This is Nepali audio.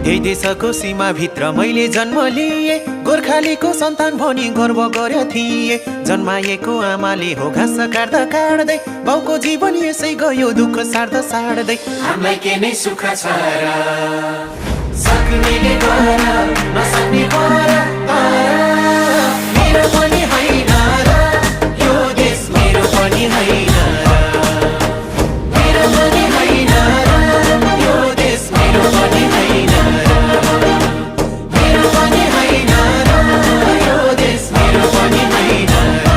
यही देशको सीमाभित्र मैले जन्म लिए, गोर्खालीको सन्तान भनी गर्व गर्यो थिए। जन्माएको आमाले हो घाँस काट्दा काट्दै, बाउको जीवन यसै गयो दुःख सार्दा सार्दै। हामीलाई के नै सुख छ र, सक्नेले गर नसक्ने गर, मेरो पनि होइन र यो देश, मेरो पनि होइन र, मेरो पनि होइन र यो देश, मेरो पनि होइन र, मेरो पनि होइन र यो देश, मेरो पनि होइन र।